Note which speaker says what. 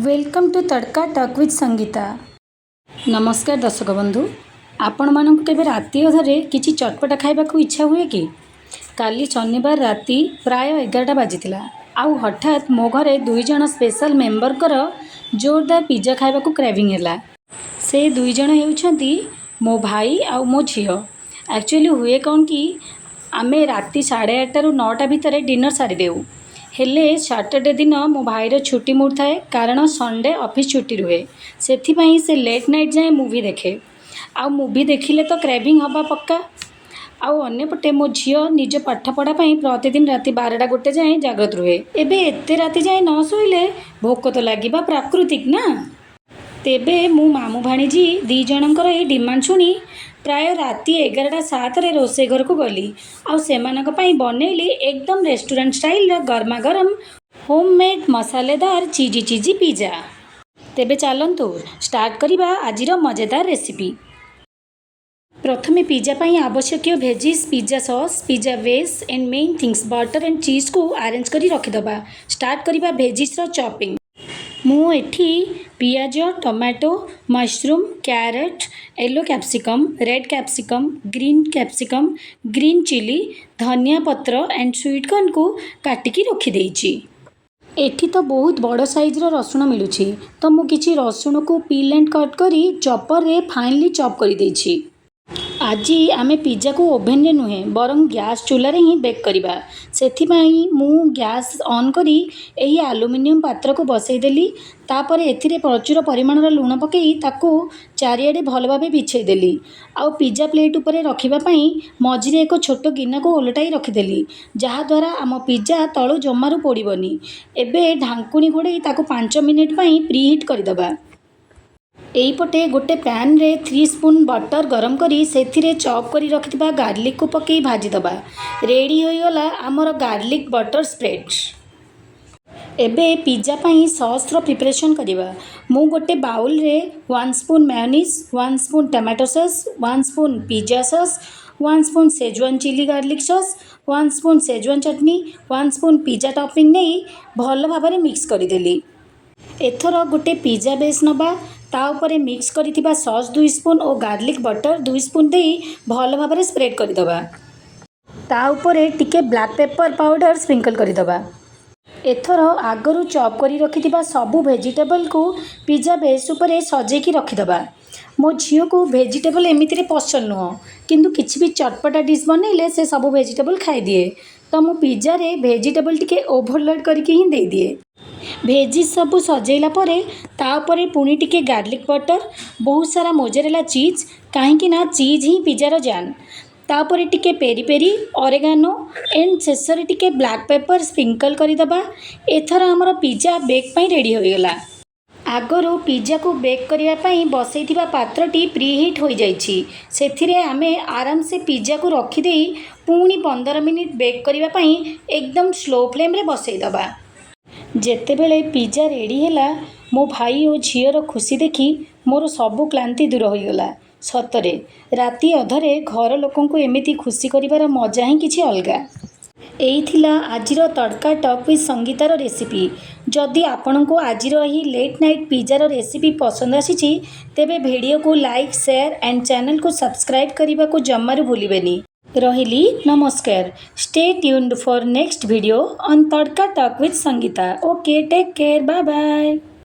Speaker 1: Welcome to Tadka Talk with Sangeeta. ନମସ୍କାର ଦର୍ଶକ ବନ୍ଧୁ। ଆପଣମାନଙ୍କୁ କେବେ ରାତି ଅଧରେ କିଛି ଚଟପଟା ଖାଇବାକୁ ଇଚ୍ଛା ହୁଏ କି? କାଲି ଶନିବାର ରାତି ପ୍ରାୟ 11ଟା ବାଜିଥିଲା ଆଉ ହଠାତ୍ ମୋ ଘରେ ଦୁଇ ଜଣ ସ୍ପେଶାଲ ମେମ୍ବରଙ୍କର ଜୋରଦାର ପିଜା ଖାଇବାକୁ କ୍ରେଭିଂ ହେଲା। ସେ ଦୁଇ ଜଣ ହେଉଛନ୍ତି ମୋ ଭାଇ ଆଉ ମୋ ଝିଅ। ଆକ୍ଚୁଆଲି ହୁଏ କ'ଣ କି, ଆମେ ରାତି 8:30ରୁ 9ଟା ଭିତରେ ଡିନର ସାରିଦେଉ। ହେଲେ ସାଟରଡେ ଦିନ ମୋ ଭାଇର ଛୁଟି ମୁଡ୍ ଥାଏ, କାରଣ ସଣ୍ଡେ ଅଫିସ୍ ଛୁଟି ରୁହେ। ସେଥିପାଇଁ ସେ ଲେଟ୍ ନାଇଟ୍ ଯାଏଁ ମୁଭି ଦେଖେ ଆଉ ମୁଭି ଦେଖିଲେ ତ କ୍ରେଭିଂ ହେବା ପକ୍କା। ଆଉ ଅନ୍ୟପଟେ ମୋ ଝିଅ ନିଜ ପାଠପଢ଼ା ପାଇଁ ପ୍ରତିଦିନ ରାତି 12ଟା 1 ଯାଏଁ ଜାଗ୍ରତ ରୁହେ। ଏବେ ଏତେ ରାତି ଯାଏଁ ନ ଶୋଇଲେ ଭୋକ ତ ଲାଗିବା ପ୍ରାକୃତିକ ନା। ତେବେ ମୁଁ ମାମୁଁ ଭାଣିଜୀ ଦୁଇ ଜଣଙ୍କର ଏହି ଡିମାଣ୍ଡ ଶୁଣି ପ୍ରାୟ ରାତି 11ଟା 7ରେ ରୋଷେଇ ଘରକୁ ଗଲି ଆଉ ସେମାନଙ୍କ ପାଇଁ ବନେଇଲି ଏକଦମ ରେଷ୍ଟୁରାଣ୍ଟ ଷ୍ଟାଇଲର ଗରମା ଗରମ ହୋମ୍ ମେଡ୍ ମସାଲେଦାର ଚିଜି ଚିଜି ପିଜା। ତେବେ ଚାଲନ୍ତୁ ଷ୍ଟାର୍ଟ କରିବା ଆଜିର ମଜେଦାର ରେସିପି। ପ୍ରଥମେ ପିଜା ପାଇଁ ଆବଶ୍ୟକୀୟ veggies, pizza sauce, pizza base and main things, butter and ଚିଜ୍କୁ arrange କରି ରଖିଦେବା। ଷ୍ଟାର୍ଟ କରିବା ଭେଜିସ୍ର ଚପିଂ। ମୁଁ ଏଠି ପିଆଜ, tomato, mushroom, carrot, yellow capsicum, red capsicum, green capsicum, green chilli, ଧନିଆ ପତ୍ର ଆଣ୍ଡ ସୁଇଟ୍ କର୍ଣ୍ଣକୁ କାଟିକି ରଖିଦେଇଛି। ଏଠି ତ ବହୁତ ବଡ଼ ସାଇଜ୍ର ରସୁଣ ମିଳୁଛି, ତ ମୁଁ କିଛି ରସୁଣକୁ ପିଲ୍ ଆଣ୍ଡ କଟ୍ କରି ଚପରରେ ଫାଇନଲି ଚପ୍ କରିଦେଇଛି। ଆଜି ଆମେ ପିଜାକୁ ଓଭେନରେ ନୁହେଁ, ବରଂ ଗ୍ୟାସ୍ ଚୁଲାରେ ହିଁ ବେକ୍ କରିବା। ସେଥିପାଇଁ ମୁଁ ଗ୍ୟାସ୍ ଅନ୍ କରି ଏହି ଆଲୁମିନିୟମ ପାତ୍ରକୁ ବସେଇଦେଲି। ତାପରେ ଏଥିରେ ପ୍ରଚୁର ପରିମାଣର ଲୁଣ ପକାଇ ତାକୁ ଚାରିଆଡ଼େ ଭଲ ଭାବେ ବିଛେଇ ଦେଲି ଆଉ ପିଜା ପ୍ଲେଟ୍ ଉପରେ ରଖିବା ପାଇଁ ମଝିରେ ଏକ ଛୋଟ ଗିନାକୁ ଓଲଟାଇ ରଖିଦେଲି, ଯାହାଦ୍ୱାରା ଆମ ପିଜା ତଳୁ ଜମାରୁ ପୋଡ଼ିବନି। ଏବେ ଢାଙ୍କୁଣୀ ଘୋଡ଼େଇ ତାକୁ 5 ମିନିଟ୍ ପାଇଁ ପ୍ରିହିଟ୍ କରିଦେବା। ଏଇପଟେ ଗୋଟେ ପ୍ୟାନ୍ରେ 3 ସ୍ପୁନ୍ ବଟର୍ ଗରମ କରି ସେଥିରେ ଚପ୍ କରି ରଖିଥିବା ଗାର୍ଲିକକୁ ପକାଇ ଭାଜିଦେବା। ରେଡ଼ି ହୋଇଗଲା ଆମର ଗାର୍ଲିକ ବଟର୍ ସ୍ପ୍ରେଡ୍। ଏବେ ପିଜା ପାଇଁ ସସ୍ର ପ୍ରିପାରେସନ୍ କରିବା। ମୁଁ ଗୋଟେ ବାଉଲରେ 1 spoon mayonnaise, 1 spoon tomato sauce, 1 spoon pizza sauce, 1 spoon Schezwan chilli garlic sauce, 1 spoon Schezwan chutney, 1 spoon pizza topping ନେଇ ଭଲ ଭାବରେ ମିକ୍ସ କରିଦେଲି। ଏଥର ଗୋଟେ ପିଜା ବେସ୍ ନେବା। ତା ଉପରେ ମିକ୍ସ କରିଥିବା ସସ୍ 2 ସ୍ପୁନ୍ ଓ ଗାର୍ଲିକ ବଟର୍ 2 ସ୍ପୁନ୍ ଦେଇ ଭଲ ଭାବରେ ସ୍ପ୍ରେଡ୍ କରିଦେବା। ତା ଉପରେ ଟିକେ ବ୍ଲାକ୍ ପେପର୍ ପାଉଡ଼ର ସ୍ପ୍ରିଙ୍କଲ୍ କରିଦେବା। ଏଥର ଆଗରୁ ଚପ୍ କରି ରଖିଥିବା ସବୁ ଭେଜିଟେବଲ୍କୁ ପିଜା ବେସ୍ ଉପରେ ସଜେଇକି ରଖିଦେବା। ମୋ ଝିଅକୁ ଭେଜିଟେବଲ୍ ଏମିତିରେ ପସନ୍ଦ ନୁହଁ, କିନ୍ତୁ କିଛି ବି ଚଟପଟା ଡିଶ୍ ବନେଇଲେ ସେ ସବୁ ଭେଜିଟେବଲ୍ ଖାଇଦିଏ। ତ ମୁଁ ପିଜାରେ ଭେଜିଟେବଲ୍ ଟିକେ ଓଭରଲୋଡ଼୍ କରିକି ହିଁ ଦେଇଦିଏ। ଭେଜିସ୍ ସବୁ ସଜେଇଲା ପରେ ତା ଉପରେ ପୁଣି ଟିକେ ଗାର୍ଲିକ ବଟର୍, ବହୁତ ସାରା ମୋଜାରେଲା ଚିଜ୍, କାହିଁକି ନା ଚିଜ୍ ହିଁ ପିଜାର ଜାନ୍। ତାପରେ ଟିକେ ପେରି ପେରି, ଅରେଗାନୋ ଏଣ୍ଡ ଶେଷରେ ଟିକେ ବ୍ଲାକ୍ ପେପର୍ ସ୍ପ୍ରିଙ୍କଲ୍ କରିଦେବା। ଏଥର ଆମର ପିଜା ବେକ୍ ପାଇଁ ରେଡ଼ି ହୋଇଗଲା। ଆଗରୁ ପିଜାକୁ ବେକ୍ କରିବା ପାଇଁ ବସେଇଥିବା ପାତ୍ରଟି ପ୍ରିହିଟ୍ ହୋଇଯାଇଛି। ସେଥିରେ ଆମେ ଆରାମସେ ପିଜାକୁ ରଖିଦେଇ ପୁଣି 15 ମିନିଟ୍ ବେକ୍ କରିବା ପାଇଁ ଏକଦମ ସ୍ଲୋ ଫ୍ଲେମ୍ରେ ବସେଇଦେବା। ଯେତେବେଳେ ପିଜା ରେଡ଼ି ହେଲା, ମୋ ଭାଇ ଓ ଝିଅର ଖୁସି ଦେଖି ମୋର ସବୁ କ୍ଳାନ୍ତି ଦୂର ହୋଇଗଲା। ସତରେ, ରାତି ଅଧରେ ଘର ଲୋକଙ୍କୁ ଏମିତି ଖୁସି କରିବାର ମଜା ହିଁ କିଛି ଅଲଗା। ଏଇ ଥିଲା ଆଜିର ତଡ଼କା ଟକ୍ ୱିଥ୍ ସଙ୍ଗୀତାର ରେସିପି। ଯଦି ଆପଣଙ୍କୁ ଆଜିର ଏହି ଲେଟ୍ ନାଇଟ୍ ପିଜାର ରେସିପି ପସନ୍ଦ ଆସିଛି, ତେବେ ଭିଡ଼ିଓକୁ ଲାଇକ୍, ସେୟାର ଆଣ୍ଡ ଚ୍ୟାନେଲକୁ ସବସ୍କ୍ରାଇବ୍ କରିବାକୁ ଜମାରୁ ଭୁଲିବେନି। ରହିଲି, ନମସ୍କାର। Stay tuned for next video on Tadka Talk with Sangeeta. Okay, take care, bye bye.